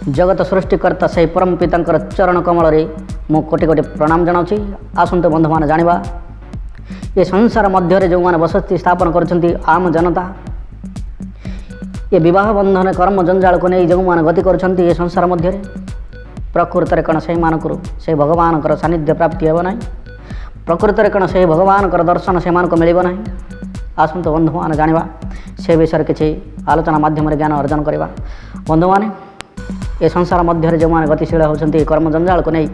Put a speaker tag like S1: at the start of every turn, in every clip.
S1: ଜଗତ ସୃଷ୍ଟିକର୍ତ୍ତା ସେହି ପରମ ପିତାଙ୍କର ଚରଣ କମଳରେ ମୁଁ କୋଟି କୋଟି ପ୍ରଣାମ ଜଣାଉଛି। ଆସନ୍ତୁ ବନ୍ଧୁମାନେ ଜାଣିବା, ଏ ସଂସାର ମଧ୍ୟରେ ଯେଉଁମାନେ ବସତି ସ୍ଥାପନ କରୁଛନ୍ତି ଆମ ଜନତା, ଏ ବିବାହ ବନ୍ଧନ କର୍ମ ଜଞ୍ଜାଳକୁ ନେଇ ଯେଉଁମାନେ ଗତି କରୁଛନ୍ତି ଏ ସଂସାର ମଧ୍ୟରେ, ପ୍ରକୃତରେ କ'ଣ ସେଇମାନଙ୍କର ସେ ଭଗବାନଙ୍କର ସାନ୍ନିଧ୍ୟ ପ୍ରାପ୍ତି ହେବ ନାହିଁ? ପ୍ରକୃତରେ କ'ଣ ସେହି ଭଗବାନଙ୍କର ଦର୍ଶନ ସେମାନଙ୍କୁ ମିଳିବ ନାହିଁ? ଆସନ୍ତୁ ବନ୍ଧୁମାନେ ଜାଣିବା, ସେ ବିଷୟରେ କିଛି ଆଲୋଚନା ମାଧ୍ୟମରେ ଜ୍ଞାନ ଅର୍ଜନ କରିବା। ବନ୍ଧୁମାନେ, ଏ ସଂସାର ମଧ୍ୟରେ ଯେଉଁମାନେ ଗତିଶୀଳ ହେଉଛନ୍ତି କର୍ମ ଜଞ୍ଜାଳକୁ ନେଇ,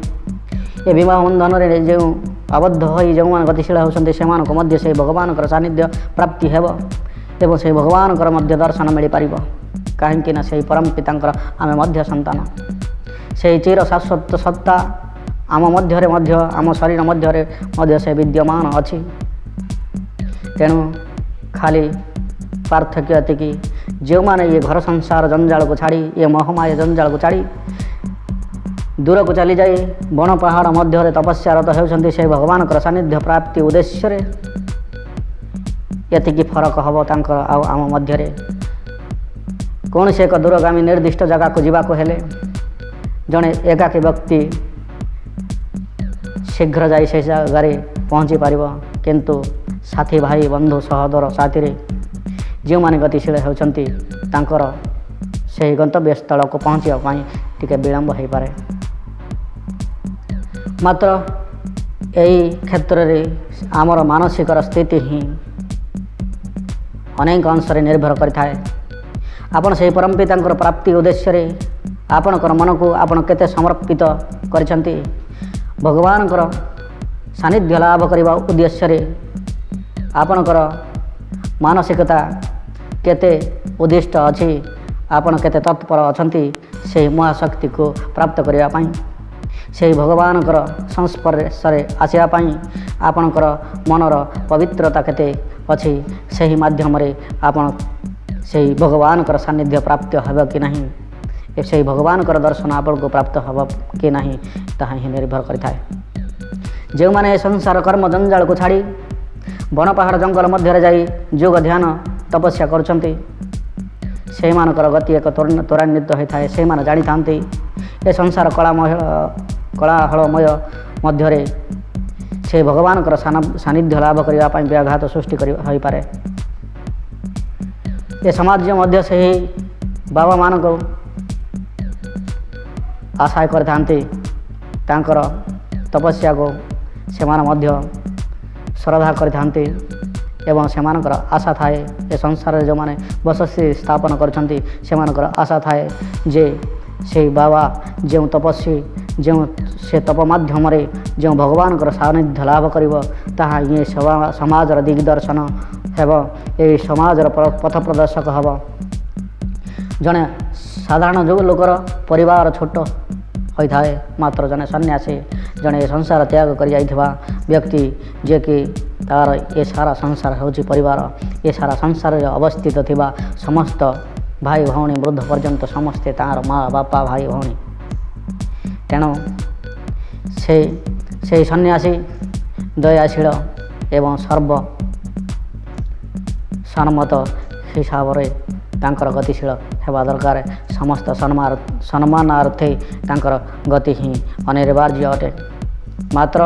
S1: ଏ ବିବାହ ବନ୍ଧନରେ ଯେଉଁ ଆବଦ୍ଧ ହୋଇ ଯେଉଁମାନେ ଗତିଶୀଳ ହେଉଛନ୍ତି, ସେମାନଙ୍କୁ ମଧ୍ୟ ସେହି ଭଗବାନଙ୍କର ସାନ୍ନିଧ୍ୟ ପ୍ରାପ୍ତି ହେବ ଏବଂ ସେହି ଭଗବାନଙ୍କର ମଧ୍ୟ ଦର୍ଶନ ମିଳିପାରିବ। କାହିଁକି ନା ସେହି ପରମ ପିତାଙ୍କର ଆମେ ମଧ୍ୟ ସନ୍ତାନ। ସେହି ଚିର ଶାଶ୍ୱତ ସତ୍ତା ଆମ ମଧ୍ୟରେ ମଧ୍ୟ, ଆମ ଶରୀର ମଧ୍ୟରେ ମଧ୍ୟ ସେ ବିଦ୍ୟମାନ ଅଛି। ତେଣୁ ଖାଲି ପାର୍ଥକ୍ୟ ଏତିକି, ଯେଉଁମାନେ ଇଏ ଘର ସଂସାର ଜଞ୍ଜାଳକୁ ଛାଡ଼ି, ଏ ମହମାୟ ଜଞ୍ଜାଳକୁ ଛାଡ଼ି ଦୂରକୁ ଚାଲିଯାଇ ବଣ ପାହାଡ଼ ମଧ୍ୟରେ ତପସ୍ୟାରତ ହେଉଛନ୍ତି ସେ ଭଗବାନଙ୍କର ସାନ୍ନିଧ୍ୟ ପ୍ରାପ୍ତି ଉଦ୍ଦେଶ୍ୟରେ, ଏତିକି ଫରକ ହେବ ତାଙ୍କର ଆଉ ଆମ ମଧ୍ୟରେ। କୌଣସି ଏକ ଦୂରଗାମୀ ନିର୍ଦ୍ଦିଷ୍ଟ ଜାଗାକୁ ଯିବାକୁ ହେଲେ ଜଣେ ଏକାକୀ ବ୍ୟକ୍ତି ଶୀଘ୍ର ଯାଇ ସେ ଜାଗାରେ ପହଞ୍ଚି ପାରିବ, କିନ୍ତୁ ସାଥୀ ଭାଇ ବନ୍ଧୁ ସହୋଦର ସାଥିରେ ଯେଉଁମାନେ ଗତିଶୀଳ ହେଉଛନ୍ତି, ତାଙ୍କର ସେହି ଗନ୍ତବ୍ୟସ୍ଥଳକୁ ପହଞ୍ଚିବା ପାଇଁ ଟିକେ ବିଳମ୍ବ ହୋଇପାରେ। ମାତ୍ର ଏହି କ୍ଷେତ୍ରରେ ଆମର ମାନସିକର ସ୍ଥିତି ହିଁ ଅନେକ ଅଂଶରେ ନିର୍ଭର କରିଥାଏ। ଆପଣ ସେହି ପରମପିତାଙ୍କର ପ୍ରାପ୍ତି ଉଦ୍ଦେଶ୍ୟରେ ଆପଣଙ୍କର ମନକୁ ଆପଣ କେତେ ସମର୍ପିତ କରିଛନ୍ତି, ଭଗବାନଙ୍କର ସାନ୍ନିଧ୍ୟ ଲାଭ କରିବା ଉଦ୍ଦେଶ୍ୟରେ ଆପଣଙ୍କର ମାନସିକତା କେତେ ଉଦ୍ଦିଷ୍ଟ ଅଛି, ଆପଣ କେତେ ତତ୍ପର ଅଛନ୍ତି ସେହି ମହାଶକ୍ତିକୁ ପ୍ରାପ୍ତ କରିବା ପାଇଁ, ସେହି ଭଗବାନଙ୍କର ସଂସ୍ପର୍ଶରେ ଆସିବା ପାଇଁ ଆପଣଙ୍କର ମନର ପବିତ୍ରତା କେତେ ଅଛି, ସେହି ମାଧ୍ୟମରେ ଆପଣ ସେହି ଭଗବାନଙ୍କର ସାନ୍ନିଧ୍ୟ ପ୍ରାପ୍ତ ହେବ କି ନାହିଁ, ସେହି ଭଗବାନଙ୍କର ଦର୍ଶନ ଆପଣଙ୍କୁ ପ୍ରାପ୍ତ ହେବ କି ନାହିଁ, ତାହା ହିଁ ନିର୍ଭର କରିଥାଏ। ଯେଉଁମାନେ ସଂସାର କର୍ମ ଜଞ୍ଜାଳକୁ ଛାଡ଼ି ବଣ ପାହାଡ଼ ଜଙ୍ଗଲ ମଧ୍ୟରେ ଯାଇ ଯୋଗ ଧ୍ୟାନ ତପସ୍ୟା କରୁଛନ୍ତି, ସେଇମାନଙ୍କର ଗତି ଏକ ତ୍ୱରାନ୍ୱିତ ହୋଇଥାଏ। ସେଇମାନେ ଜାଣିଥାନ୍ତି ଏ ସଂସାର କୋଳାହଳମୟ ମଧ୍ୟରେ ସେ ଭଗବାନଙ୍କର ସାନ୍ନିଧ୍ୟ ଲାଭ କରିବା ପାଇଁ ବ୍ୟାଘାତ ସୃଷ୍ଟି କରି ହୋଇପାରେ। ଏ ସମାଜ ମଧ୍ୟ ସେହି ବାବାମାନଙ୍କୁ ଆଶା କରିଥାନ୍ତି, ତାଙ୍କର ତପସ୍ୟାକୁ ସେମାନେ ମଧ୍ୟ ଶ୍ରଦ୍ଧା କରିଥାନ୍ତି ଏବଂ ସେମାନଙ୍କର ଆଶା ଥାଏ, ଏ ସଂସାରରେ ଯେଉଁମାନେ ବସତି ସ୍ଥାପନ କରିଛନ୍ତି ସେମାନଙ୍କର ଆଶା ଥାଏ ଯେ ସେଇ ବାବା ଯେଉଁ ତପସ୍ୱୀ, ଯେଉଁ ସେ ତପ ମାଧ୍ୟମରେ ଯେଉଁ ଭଗବାନଙ୍କର ସାନ୍ନିଧ୍ୟ ଲାଭ କରିବ, ତାହା ଇଏ ସମାଜର ଦିଗ୍ଦର୍ଶନ ହେବ, ଏହି ସମାଜର ପଥ ପ୍ରଦର୍ଶକ ହେବ। ଜଣେ ସାଧାରଣ ଯେଉଁ ଲୋକର ପରିବାର ଛୋଟ ହୋଇଥାଏ, ମାତ୍ର ଜଣେ ସନ୍ନ୍ୟାସୀ, ଜଣେ ସଂସାର ତ୍ୟାଗ କରିଯାଇଥିବା ବ୍ୟକ୍ତି, ଯିଏକି ତା'ର ଏ ସାରା ସଂସାର ହେଉଛି ପରିବାର, ଏ ସାରା ସଂସାରରେ ଅବସ୍ଥିତ ଥିବା ସମସ୍ତ ଭାଇ ଭଉଣୀ ବୃଦ୍ଧ ପର୍ଯ୍ୟନ୍ତ ସମସ୍ତେ ତା'ର ମା ବାପା ଭାଇ ଭଉଣୀ। ତେଣୁ ସେଇ ସନ୍ନ୍ୟାସୀ ଦୟାଶୀଳ ଏବଂ ସର୍ବ ସମ୍ମତ ହିସାବରେ ତାଙ୍କର ଗତିଶୀଳ ହେବା ଦରକାର। ସମସ୍ତ ସମ୍ମାନାର୍ଥେ ତାଙ୍କର ଗତି ହିଁ ଅନିବାର୍ଯ୍ୟ ଅଟେ। ମାତ୍ର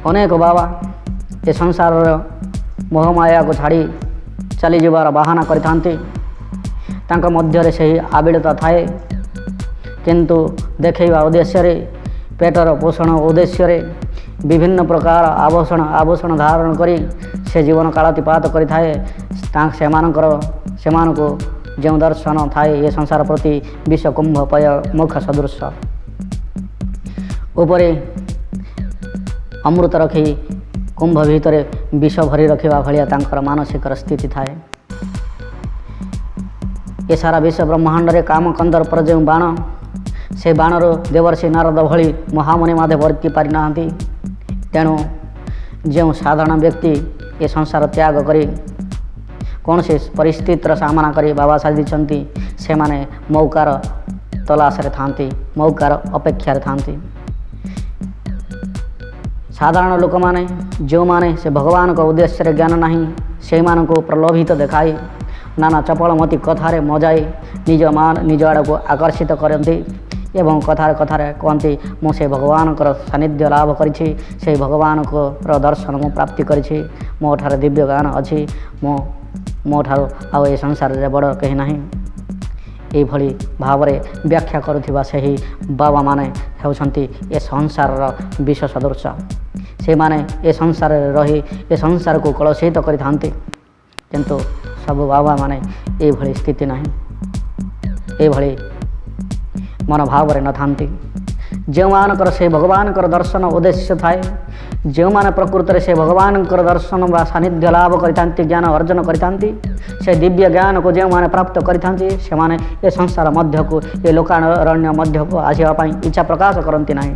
S1: ଅନେକ ବାବା ଏ ସଂସାରର ମୋହମାୟାକୁ ଛାଡ଼ି ଚାଲିଯିବାର ବାହାନା କରିଥାନ୍ତି। ତାଙ୍କ ମଧ୍ୟରେ ସେହି ଆବିଳତା ଥାଏ, କିନ୍ତୁ ଦେଖାଇବା ଉଦ୍ଦେଶ୍ୟରେ, ପେଟର ପୋଷଣ ଉଦ୍ଦେଶ୍ୟରେ ବିଭିନ୍ନ ପ୍ରକାର ଆଭୂଷଣ ଧାରଣ କରି ସେ ଜୀବନ କାଳାତିପାତ କରିଥାଏ। ସେମାନଙ୍କୁ ଯେଉଁ ଦର୍ଶନ ଥାଏ ଏ ସଂସାର ପ୍ରତି ବିଷ କୁମ୍ଭ ପୟ ମୁଖ ସଦୃଶ। ଉପରେ ଅମୃତ ରଖି କୁମ୍ଭ ଭିତରେ ବିଷ ଭରି ରଖିବା ଭଳିଆ ତାଙ୍କର ମାନସିକର ସ୍ଥିତି ଥାଏ। ଏ ସାରା ବିଶ୍ୱ ବ୍ରହ୍ମାଣ୍ଡରେ କାମ କନ୍ଦର୍ପର ଯେଉଁ ବାଣ, ସେ ବାଣରୁ ଦେବର୍ଷି ନାରଦ ଭଳି ମହାମୁନି ମଧ୍ୟ ବର୍ତ୍ତି ପାରିନାହାନ୍ତି। ତେଣୁ ଯେଉଁ ସାଧାରଣ ବ୍ୟକ୍ତି ଏ ସଂସାର ତ୍ୟାଗ କରି କୌଣସି ପରିସ୍ଥିତିର ସାମ୍ନା କରି ବାବା ସାଜିଛନ୍ତି, ସେମାନେ ମୌକାର ତଲାସରେ ଥାଆନ୍ତି, ମୌକାର ଅପେକ୍ଷାରେ ଥାଆନ୍ତି। ସାଧାରଣ ଲୋକମାନେ ଯେଉଁମାନେ ସେ ଭଗବାନଙ୍କ ଉଦ୍ଦେଶ୍ୟରେ ଜ୍ଞାନ ନାହିଁ, ସେଇମାନଙ୍କୁ ପ୍ରଲୋଭିତ ଦେଖାଇ ନାନା ଚପଳମତି କଥାରେ ମଜାଇ ନିଜ ଆଡ଼କୁ ଆକର୍ଷିତ କରନ୍ତି ଏବଂ କଥାରେ କଥାରେ କୁହନ୍ତି, ମୁଁ ସେ ଭଗବାନଙ୍କର ସାନ୍ନିଧ୍ୟ ଲାଭ କରିଛି, ସେଇ ଭଗବାନଙ୍କର ଦର୍ଶନ ମୁଁ ପ୍ରାପ୍ତି କରିଛି, ମୋ ଠାରେ ଦିବ୍ୟ ଜ୍ଞାନ ଅଛି, ମୁଁ ମୋ ଠାରୁ ଆଉ ଏ ସଂସାରରେ ବଡ଼ କେହି ନାହିଁ। ଏଇଭଳି ଭାବରେ ବ୍ୟାଖ୍ୟା କରୁଥିବା ସେହି ବାବାମାନେ ହେଉଛନ୍ତି ଏ ସଂସାରର ବିଷ ସଦୃଶ। ସେମାନେ ଏ ସଂସାରରେ ରହି ଏ ସଂସାରକୁ କଳୁଷିତ କରିଥାନ୍ତି। କିନ୍ତୁ ସବୁ ବାବାମାନେ ଏଇଭଳି ସ୍ଥିତି ନାହିଁ, ଏଇଭଳି ମନୋଭାବରେ ନଥାନ୍ତି। ଯେଉଁମାନଙ୍କର ସେ ଭଗବାନଙ୍କର ଦର୍ଶନ ଉଦ୍ଦେଶ୍ୟ ଥାଏ, ଯେଉଁମାନେ ପ୍ରକୃତରେ ସେ ଭଗବାନଙ୍କର ଦର୍ଶନ ବା ସାନ୍ନିଧ୍ୟ ଲାଭ କରିଥାନ୍ତି, ଜ୍ଞାନ ଅର୍ଜନ କରିଥାନ୍ତି, ସେ ଦିବ୍ୟ ଜ୍ଞାନକୁ ଯେଉଁମାନେ ପ୍ରାପ୍ତ କରିଥାନ୍ତି, ସେମାନେ ଏ ସଂସାର ମଧ୍ୟକୁ, ଏ ଲୋକାରଣ୍ୟ ମଧ୍ୟକୁ ଆସିବା ପାଇଁ ଇଚ୍ଛା ପ୍ରକାଶ କରନ୍ତି ନାହିଁ।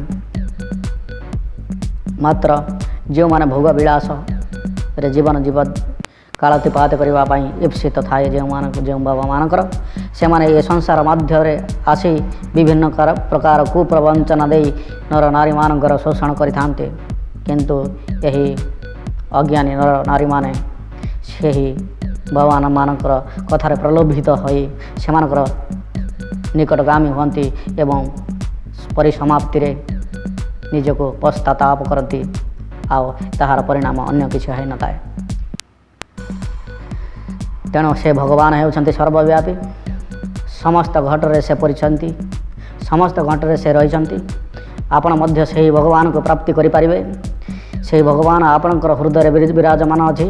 S1: ମାତ୍ର ଯେଉଁମାନେ ଭୋଗ ବିଳାସରେ ଜୀବନ ଜୀବ କାଳାତିପାତ କରିବା ପାଇଁ ଇପ୍ସିତ ଥାଏ ଯେଉଁମାନଙ୍କୁ, ଯେଉଁ ବାବାମାନଙ୍କର, ସେମାନେ ଏ ସଂସାର ମଧ୍ୟରେ ଆସି ବିଭିନ୍ନ ପ୍ରକାର କୁପ୍ରବଞ୍ଚନା ଦେଇ ନର ନାରୀମାନଙ୍କର ଶୋଷଣ କରିଥାନ୍ତି। କିନ୍ତୁ ଏହି ଅଜ୍ଞାନୀ ନର ନାରୀମାନେ ସେହି ବାବାମାନଙ୍କର କଥାରେ ପ୍ରଲୋଭିତ ହୋଇ ସେମାନଙ୍କର ନିକଟଗାମୀ ହୁଅନ୍ତି ଏବଂ ପରିସମାପ୍ତିରେ ନିଜକୁ ପଶ୍ଚାତାପ କରନ୍ତି, ଆଉ ତାହାର ପରିଣାମ ଅନ୍ୟ କିଛି ହୋଇନଥାଏ। ତେଣୁ ସେ ଭଗବାନ ହେଉଛନ୍ତି ସର୍ବବ୍ୟାପୀ, ସମସ୍ତ ଘଟରେ ସେ ପରିଛନ୍ତି, ସମସ୍ତ ଘଟରେ ସେ ରହିଛନ୍ତି। ଆପଣ ମଧ୍ୟ ସେହି ଭଗବାନଙ୍କୁ ପ୍ରାପ୍ତି କରିପାରିବେ। ସେହି ଭଗବାନ ଆପଣଙ୍କର ହୃଦୟରେ ବିରାଜମାନ ଅଛି।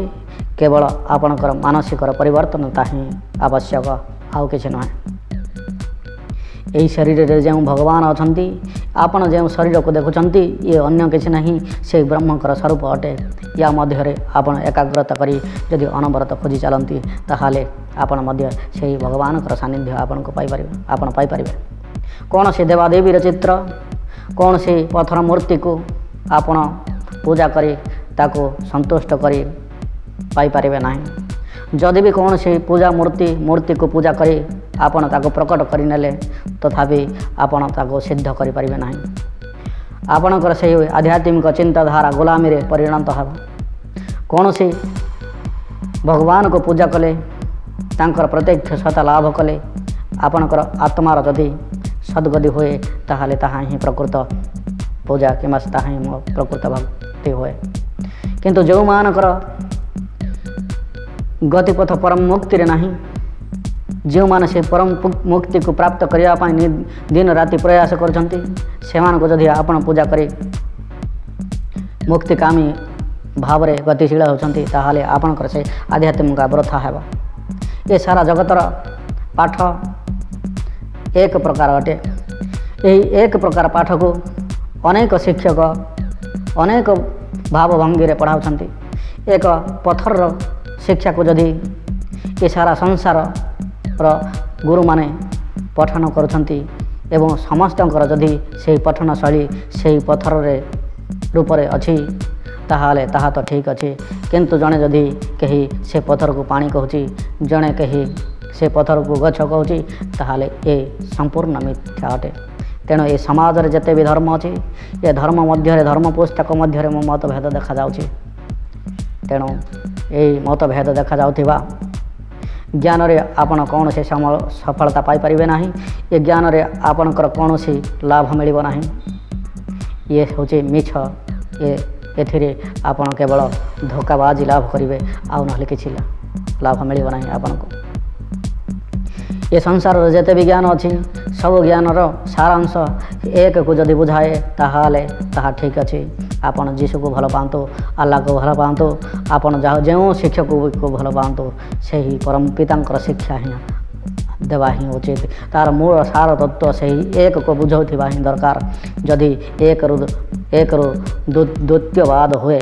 S1: କେବଳ ଆପଣଙ୍କର ମାନସିକର ପରିବର୍ତ୍ତନତା ହିଁ ଆବଶ୍ୟକ, ଆଉ କିଛି ନୁହେଁ। ଏହି ଶରୀରରେ ଯେଉଁ ଭଗବାନ ଅଛନ୍ତି, ଆପଣ ଯେଉଁ ଶରୀରକୁ ଦେଖୁଛନ୍ତି, ଇଏ ଅନ୍ୟ କିଛି ନାହିଁ, ସେଇ ବ୍ରହ୍ମଙ୍କର ସ୍ୱରୂପ ଅଟେ। ୟା ମଧ୍ୟରେ ଆପଣ ଏକାଗ୍ରତା କରି ଯଦି ଅନବରତ ଖୋଜି ଚାଲନ୍ତି, ତାହେଲେ ଆପଣ ମଧ୍ୟ ସେହି ଭଗବାନଙ୍କର ସାନ୍ନିଧ୍ୟ ଆପଣଙ୍କୁ ପାଇପାରିବେ, ଆପଣ ପାଇପାରିବେ। କୌଣସି ଦେବାଦେବୀର ଚିତ୍ର, କୌଣସି ପଥର ମୂର୍ତ୍ତିକୁ ଆପଣ ପୂଜା କରି ତାକୁ ସନ୍ତୁଷ୍ଟ କରି ପାଇପାରିବେ ନାହିଁ। ଯଦି ବି କୌଣସି ପୂଜା ମୂର୍ତ୍ତିକୁ ପୂଜା କରି ଆପଣ ତାକୁ ପ୍ରକଟ କରିନେଲେ, ତଥାପି ଆପଣ ତାକୁ ସିଦ୍ଧ କରିପାରିବେ ନାହିଁ। ଆପଣଙ୍କର ସେହି ଆଧ୍ୟାତ୍ମିକ ଚିନ୍ତାଧାରା ଗୋଲାମୀରେ ପରିଣତ ହେବ। କୌଣସି ଭଗବାନଙ୍କୁ ପୂଜା କଲେ, ତାଙ୍କର ପ୍ରତ୍ୟକ୍ଷ ସତ୍ତା ଲାଭ କଲେ, ଆପଣଙ୍କର ଆତ୍ମାର ଯଦି ସଦ୍ଗତି ହୁଏ, ତାହେଲେ ତାହା ହିଁ ପ୍ରକୃତ ପୂଜା କିମ୍ବା ତାହା ହିଁ ମୋ ପ୍ରକୃତ ଭକ୍ତି ହୁଏ। କିନ୍ତୁ ଯେଉଁମାନଙ୍କର ଗତିପଥ ପରମ ମୁକ୍ତିରେ ନାହିଁ, ଯେଉଁମାନେ ସେ ପରମ ମୁକ୍ତିକୁ ପ୍ରାପ୍ତ କରିବା ପାଇଁ ଦିନ ରାତି ପ୍ରୟାସ କରୁଛନ୍ତି, ସେମାନଙ୍କୁ ଯଦି ଆପଣ ପୂଜା କରି ମୁକ୍ତିକାମୀ ଭାବରେ ଗତିଶୀଳ ହେଉଛନ୍ତି, ତାହେଲେ ଆପଣଙ୍କର ସେ ଆଧ୍ୟାତ୍ମିକ ବୃଥା ହେବ। ଏ ସାରା ଜଗତର ପାଠ ଏକ ପ୍ରକାର ଅଟେ। ଏହି ଏକ ପ୍ରକାର ପାଠକୁ ଅନେକ ଶିକ୍ଷକ ଅନେକ ଭାବଭଙ୍ଗୀରେ ପଢ଼ାଉଛନ୍ତି। ଏକ ପଥରର ଶିକ୍ଷାକୁ ଯଦି ଏ ସାରା ସଂସାରର ଗୁରୁମାନେ ପଠନ କରୁଛନ୍ତି ଏବଂ ସମସ୍ତଙ୍କର ଯଦି ସେହି ପଠନ ଶୈଳୀ ସେହି ପଥରରେ ରୂପରେ ଅଛି, ତାହେଲେ ତାହା ତ ଠିକ୍ ଅଛି। କିନ୍ତୁ ଜଣେ ଯଦି କେହି ସେ ପଥରକୁ ପାଣି କହୁଛି, ଜଣେ କେହି ସେ ପଥରକୁ ଗଛ କହୁଛି, ତାହେଲେ ଏ ସମ୍ପୂର୍ଣ୍ଣ ମିଥ୍ୟା ଅଟେ। ତେଣୁ ଏ ସମାଜରେ ଯେତେ ବି ଧର୍ମ ଅଛି, ଏ ଧର୍ମ ମଧ୍ୟରେ, ଧର୍ମ ପୁସ୍ତକ ମଧ୍ୟରେ ମୋ ମତଭେଦ ଦେଖାଯାଉଛି। ତେଣୁ ଏହି ମତଭେଦ ଦେଖାଯାଉଥିବା ଜ୍ଞାନରେ ଆପଣ କୌଣସି ସଫଳତା ପାଇପାରିବେ ନାହିଁ। ଏ ଜ୍ଞାନରେ ଆପଣଙ୍କର କୌଣସି ଲାଭ ମିଳିବ ନାହିଁ। ଇଏ ହେଉଛି ମିଛ। ଏଥିରେ ଆପଣ କେବଳ ଧୋକାବାଜି ଲାଭ କରିବେ, ଆଉ ନହେଲେ କିଛି ଲାଭ ମିଳିବ ନାହିଁ ଆପଣଙ୍କୁ। ଏ ସଂସାରରେ ଯେତେ ବି ଜ୍ଞାନ ଅଛି, ସବୁ ଜ୍ଞାନର ସାରାଂଶ ଏକକୁ ଯଦି ବୁଝାଏ, ତାହେଲେ ତାହା ଠିକ୍ ଅଛି। ଆପଣ ଯୀଶୁକୁ ଭଲ ପାଆନ୍ତୁ, ଆଲ୍ଲାକୁ ଭଲ ପାଆନ୍ତୁ, ଆପଣ ଯାହା ଯେଉଁ ଶିକ୍ଷକକୁ ଭଲ ପାଆନ୍ତୁ, ସେହି ପରମ ପିତାଙ୍କର ଶିକ୍ଷା ହିଁ ଦେବା ହିଁ ଉଚିତ। ତା'ର ମୂଳ ସାର ତତ୍ତ୍ୱ ସେହି ଏକକୁ ବୁଝାଉଥିବା ହିଁ ଦରକାର। ଯଦି ଏକରୁ ଦ୍ୱିତୀୟବାଦ ହୁଏ,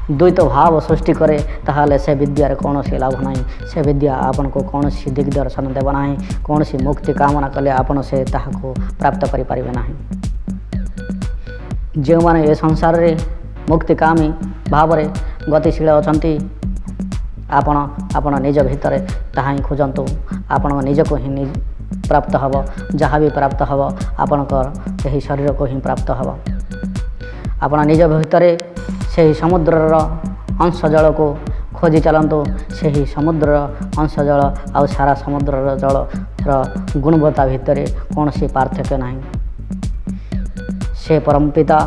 S1: ଦ୍ୱୈତ ଭାବ ସୃଷ୍ଟି କରେ, ତାହେଲେ ସେ ବିଦ୍ୟାରେ କୌଣସି ଲାଭ ନାହିଁ। ସେ ବିଦ୍ୟା ଆପଣଙ୍କୁ କୌଣସି ଦିଗ୍ଦର୍ଶନ ଦେବ ନାହିଁ। କୌଣସି ମୁକ୍ତି କାମନା କଲେ ଆପଣ ସେ ତାହାକୁ ପ୍ରାପ୍ତ କରିପାରିବେ ନାହିଁ। ଯେଉଁମାନେ ଏ ସଂସାରରେ ମୁକ୍ତିକାମୀ ଭାବରେ ଗତିଶୀଳ ଅଛନ୍ତି, ଆପଣ ନିଜ ଭିତରେ ତାହା ହିଁ ଖୋଜନ୍ତୁ। ଆପଣ ନିଜକୁ ହିଁ ପ୍ରାପ୍ତ ହେବ। ଯାହା ବି ପ୍ରାପ୍ତ ହେବ, ଆପଣଙ୍କର ଏହି ଶରୀରକୁ ହିଁ ପ୍ରାପ୍ତ ହେବ। ଆପଣ ନିଜ ଭିତରେ ସେହି ସମୁଦ୍ରର ଅଂଶ ଜଳକୁ ଖୋଜି ଚାଲନ୍ତୁ ସେହି ସମୁଦ୍ରର ଅଂଶ ଜଳ ଆଉ ସାରା ସମୁଦ୍ରର ଜଳର ଗୁଣବତ୍ତା ଭିତରେ କୌଣସି ପାର୍ଥକ୍ୟ ନାହିଁ। ସେ ପରମପିତା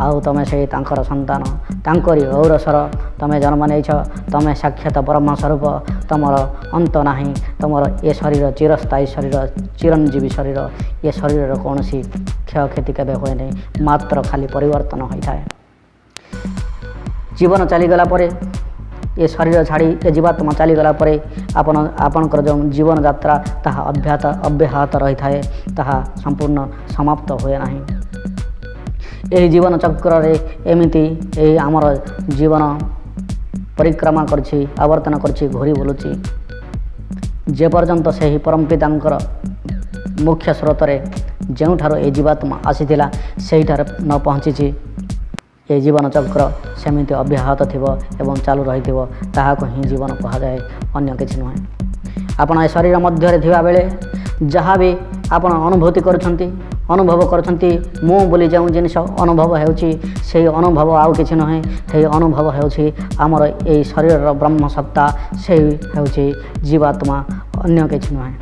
S1: ଆଉ ତୁମେ ସେଇ ତାଙ୍କର ସନ୍ତାନ, ତାଙ୍କରି ଔରସର ତୁମେ ଜନ୍ମ ନେଇଛ। ତୁମେ ସାକ୍ଷାତ ବ୍ରହ୍ମ ସ୍ୱରୂପ, ତୁମର ଅନ୍ତ ନାହିଁ। ତୁମର ଏ ଶରୀର ଚିରସ୍ଥାୟୀ ଶରୀର, ଚିରଞ୍ଜୀବୀ ଶରୀର। ଏ ଶରୀରର କୌଣସି କ୍ଷୟକ୍ଷତି କେବେ ହୁଏ ନାହିଁ, ମାତ୍ର ଖାଲି ପରିବର୍ତ୍ତନ ହୋଇଥାଏ। ଜୀବନ ଚାଲିଗଲା ପରେ, ଏ ଶରୀର ଛାଡ଼ି ଏ ଜୀବାତ୍ମା ଚାଲିଗଲା ପରେ ଆପଣଙ୍କର ଯେଉଁ ଜୀବନ ଯାତ୍ରା ତାହା ଅବ୍ୟାହତ ରହିଥାଏ, ତାହା ସମ୍ପୂର୍ଣ୍ଣ ସମାପ୍ତ ହୁଏ ନାହିଁ। ଏହି ଜୀବନ ଚକ୍ରରେ ଏମିତି ଏହି ଆମର ଜୀବନ ପରିକ୍ରମା କରୁଛି, ଆବର୍ତ୍ତନ କରୁଛି, ଘୂରି ବୁଲୁଛି। ଯେପର୍ଯ୍ୟନ୍ତ ସେହି ପରମପିତାଙ୍କର ମୁଖ୍ୟ ସ୍ରୋତରେ ଯେଉଁଠାରୁ ଏ ଜୀବାତ୍ମା ଆସିଥିଲା ସେଇଠାରେ ନ ପହଞ୍ଚିଛି, ଏ ଜୀବନ ଚକ୍ର ସେମିତି ଅବ୍ୟାହତ ଥିବ ଏବଂ ଚାଲୁ ରହିଥିବ। ତାହାକୁ ହିଁ ଜୀବନ କୁହାଯାଏ, ଅନ୍ୟ କିଛି ନୁହେଁ। ଆପଣ ଏ ଶରୀର ମଧ୍ୟରେ ଥିବାବେଳେ ଯାହା ବି ଆପଣ ଅନୁଭୂତି କରୁଛନ୍ତି, ଅନୁଭବ କରୁଛନ୍ତି, ମୁଁ ବୋଲି ଯେଉଁ ଜିନିଷ ଅନୁଭବ ହେଉଛି, ସେଇ ଅନୁଭବ ଆଉ କିଛି ନୁହେଁ। ସେହି ଅନୁଭବ ହେଉଛି ଆମର ଏଇ ଶରୀରର ବ୍ରହ୍ମ ସତ୍ତା, ସେଇ ହେଉଛି ଜୀବାତ୍ମା, ଅନ୍ୟ କିଛି ନୁହେଁ।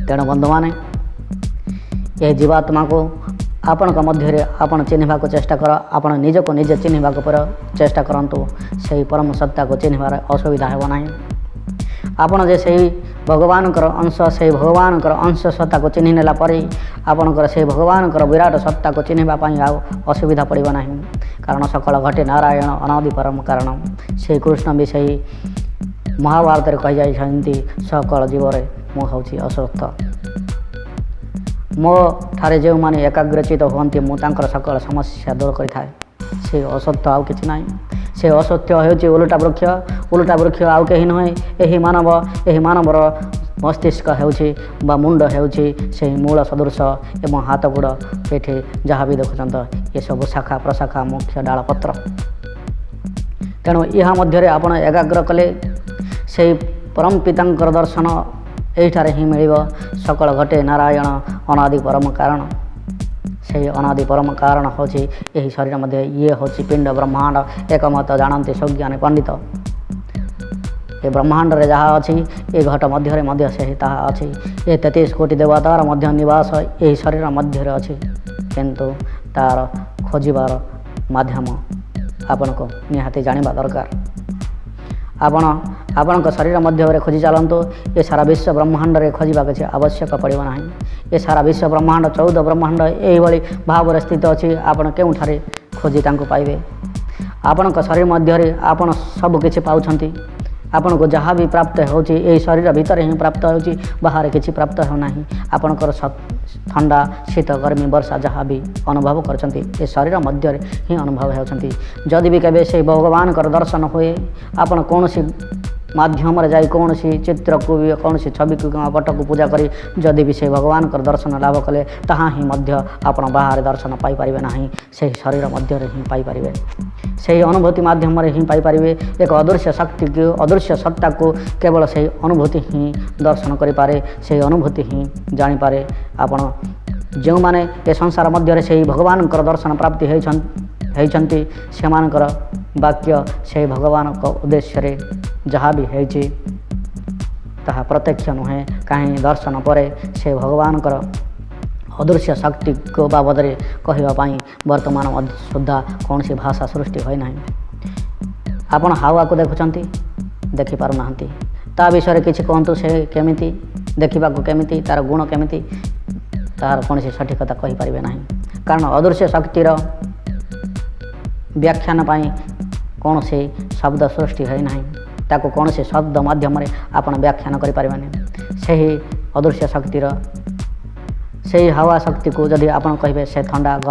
S1: ତେଣୁ ବନ୍ଧୁମାନେ, ଏ ଜୀବାତ୍ମାକୁ ଆପଣଙ୍କ ମଧ୍ୟରେ ଆପଣ ଚିହ୍ନିବାକୁ ଚେଷ୍ଟା କର। ଆପଣ ନିଜକୁ ନିଜେ ଚିହ୍ନିବାକୁ ଚେଷ୍ଟା କରନ୍ତୁ। ସେହି ପରମ ସତ୍ତାକୁ ଚିହ୍ନିବାର ଅସୁବିଧା ହେବ ନାହିଁ। ଆପଣ ଯେ ସେହି ଭଗବାନଙ୍କର ଅଂଶ, ସେହି ଭଗବାନଙ୍କର ଅଂଶ ସତ୍ତାକୁ ଚିହ୍ନି ନେଲା ପରେ ଆପଣଙ୍କର ସେହି ଭଗବାନଙ୍କର ବିରାଟ ସତ୍ତାକୁ ଚିହ୍ନିବା ପାଇଁ ଆଉ ଅସୁବିଧା ପଡ଼ିବ ନାହିଁ। କାରଣ ସକଳ ଘଟେ ନାରାୟଣ ଅନାଦି ପରମ କାରଣ। ସେଇ କୃଷ୍ଣ ବି ସେହି ମହାଭାରତରେ କହିଯାଇଛନ୍ତି, ସକଳ ଜୀବରେ ମୁଁ ହେଉଛି ଅଶ୍ୱତ୍ଥ। ମୋ ଠାରେ ଯେଉଁମାନେ ଏକାଗ୍ରଚିତ ହୁଅନ୍ତି, ମୁଁ ତାଙ୍କର ସକଳ ସମସ୍ୟା ଦୂର କରିଥାଏ। ସେ ଅସତ୍ୟ ଆଉ କିଛି ନାହିଁ। ସେ ଅସତ୍ୟ ହେଉଛି ଓଲଟା ବୃକ୍ଷ। ଓଲଟା ବୃକ୍ଷ ଆଉ କେହି ନୁହେଁ, ଏହି ମାନବ। ଏହି ମାନବର ମସ୍ତିଷ୍କ ହେଉଛି ବା ମୁଣ୍ଡ ହେଉଛି ସେହି ମୂଳ ସଦୃଶ ଏବଂ ହାତ, ଗୋଡ଼, ପିଠି ଯାହା ବି ଦେଖୁଛନ୍ତି, ଏସବୁ ଶାଖା ପ୍ରଶାଖା, ମୁଖ୍ୟ ଡାଳପତ୍ର। ତେଣୁ ଏହା ମଧ୍ୟରେ ଆପଣ ଏକାଗ୍ର କଲେ ସେହି ପରମ ପିତାଙ୍କର ଦର୍ଶନ ଏଇଠାରେ ହିଁ ମିଳିବ। ସକଳ ଘଟେ ନାରାୟଣ ଅନାଦି ପରମ କାରଣ। ସେହି ଅନାଦି ପରମ କାରଣ ହେଉଛି ଏହି ଶରୀର ମଧ୍ୟ। ଇଏ ହେଉଛି ପିଣ୍ଡ ବ୍ରହ୍ମାଣ୍ଡ, ଏକମତ ଜାଣନ୍ତି ସୁଜ୍ଞାନୀ ପଣ୍ଡିତ। ଏ ବ୍ରହ୍ମାଣ୍ଡରେ ଯାହା ଅଛି, ଏ ଘଟ ମଧ୍ୟରେ ମଧ୍ୟ ସେହି ତାହା ଅଛି। ଏ 33 କୋଟି ଦେବତାର ମଧ୍ୟ ନିବାସ ଏହି ଶରୀର ମଧ୍ୟରେ ଅଛି। କିନ୍ତୁ ତା'ର ଖୋଜିବାର ମାଧ୍ୟମ ଆପଣଙ୍କୁ ନିହାତି ଜାଣିବା ଦରକାର। ଆପଣ ଆପଣଙ୍କ ଶରୀର ମଧ୍ୟରେ ଖୋଜି ଚାଲନ୍ତୁ। ଏ ସାରା ବିଶ୍ୱ ବ୍ରହ୍ମାଣ୍ଡରେ ଖୋଜିବା କିଛି ଆବଶ୍ୟକ ପଡ଼ିବ ନାହିଁ। ଏ ସାରା ବିଶ୍ୱ ବ୍ରହ୍ମାଣ୍ଡ, 14 ବ୍ରହ୍ମାଣ୍ଡ ଏହିଭଳି ଭାବରେ ସ୍ଥିତ ଅଛି। ଆପଣ କେଉଁଠାରେ ଖୋଜି ତାଙ୍କୁ ପାଇବେ? ଆପଣଙ୍କ ଶରୀର ମଧ୍ୟରେ ଆପଣ ସବୁକିଛି ପାଉଛନ୍ତି। ଆପଣଙ୍କୁ ଯାହା ବି ପ୍ରାପ୍ତ ହେଉଛି, ଏହି ଶରୀର ଭିତରେ ହିଁ ପ୍ରାପ୍ତ ହେଉଛି, ବାହାରେ କିଛି ପ୍ରାପ୍ତ ହେଉନାହିଁ। ଆପଣଙ୍କର ଥଣ୍ଡା, ଶୀତ, ଗରମୀ, ବର୍ଷା ଯାହା ବି ଅନୁଭବ କରୁଛନ୍ତି, ଏ ଶରୀର ମଧ୍ୟରେ ହିଁ ଅନୁଭବ ହେଉଛନ୍ତି। ଯଦି ବି କେବେ ସେଇ ଭଗବାନଙ୍କର ଦର୍ଶନ ହୁଏ, ଆପଣ କୌଣସି ମାଧ୍ୟମରେ ଯାଇ କୌଣସି ଚିତ୍ରକୁ ବି, କୌଣସି ଛବିକୁ କିମ୍ବା ପଟକୁ ପୂଜା କରି ଯଦି ବି ସେଇ ଭଗବାନଙ୍କର ଦର୍ଶନ ଲାଭ କଲେ, ତାହା ହିଁ ମଧ୍ୟ ଆପଣ ବାହାରେ ଦର୍ଶନ ପାଇପାରିବେ ନାହିଁ। ସେହି ଶରୀର ମଧ୍ୟରେ ହିଁ ପାଇପାରିବେ, ସେହି ଅନୁଭୂତି ମାଧ୍ୟମରେ ହିଁ ପାଇପାରିବେ। ଏକ ଅଦୃଶ୍ୟ ଶକ୍ତିକୁ, ଅଦୃଶ୍ୟ ସତ୍ତାକୁ କେବଳ ସେହି ଅନୁଭୂତି ହିଁ ଦର୍ଶନ କରିପାରେ, ସେହି ଅନୁଭୂତି ହିଁ ଜାଣିପାରେ। ଆପଣ ଯେଉଁମାନେ ଏ ସଂସାର ମଧ୍ୟରେ ସେହି ଭଗବାନଙ୍କର ଦର୍ଶନ ପ୍ରାପ୍ତି ହେଇଛନ୍ତି, ସେମାନଙ୍କର ବାକ୍ୟ ସେହି ଭଗବାନଙ୍କ ଉଦ୍ଦେଶ୍ୟରେ ଯାହା ବି ହେଇଛି ତାହା ପ୍ରତ୍ୟକ୍ଷ ନୁହେଁ। କାହିଁ ଦର୍ଶନ ପରେ ସେ ଭଗବାନଙ୍କର ଅଦୃଶ୍ୟ ଶକ୍ତିକୁ ବାବଦରେ କହିବା ପାଇଁ ବର୍ତ୍ତମାନ ସୁଦ୍ଧା କୌଣସି ଭାଷା ସୃଷ୍ଟି ହୋଇନାହିଁ। ଆପଣ ହାୱାକୁ ଦେଖୁଛନ୍ତି? ଦେଖିପାରୁନାହାନ୍ତି। ତା ବିଷୟରେ କିଛି କୁହନ୍ତୁ, ସେ କେମିତି ଦେଖିବାକୁ, କେମିତି ତା'ର ଗୁଣ କେମିତି, ତାହାର କୌଣସି ସଠିକତା କହିପାରିବେ ନାହିଁ। କାରଣ ଅଦୃଶ୍ୟ ଶକ୍ତିର ବ୍ୟାଖ୍ୟାନ ପାଇଁ କୌଣସି ଶବ୍ଦ ସୃଷ୍ଟି ହୋଇନାହିଁ। ତାକୁ କୌଣସି ଶବ୍ଦ ମାଧ୍ୟମରେ ଆପଣ ବ୍ୟାଖ୍ୟାନ କରିପାରିବେନି। ସେହି ଅଦୃଶ୍ୟ ଶକ୍ତିର, ସେଇ ହାୱା ଶକ୍ତିକୁ ଯଦି ଆପଣ କହିବେ ସେ ଥଣ୍ଡା, ଗରମ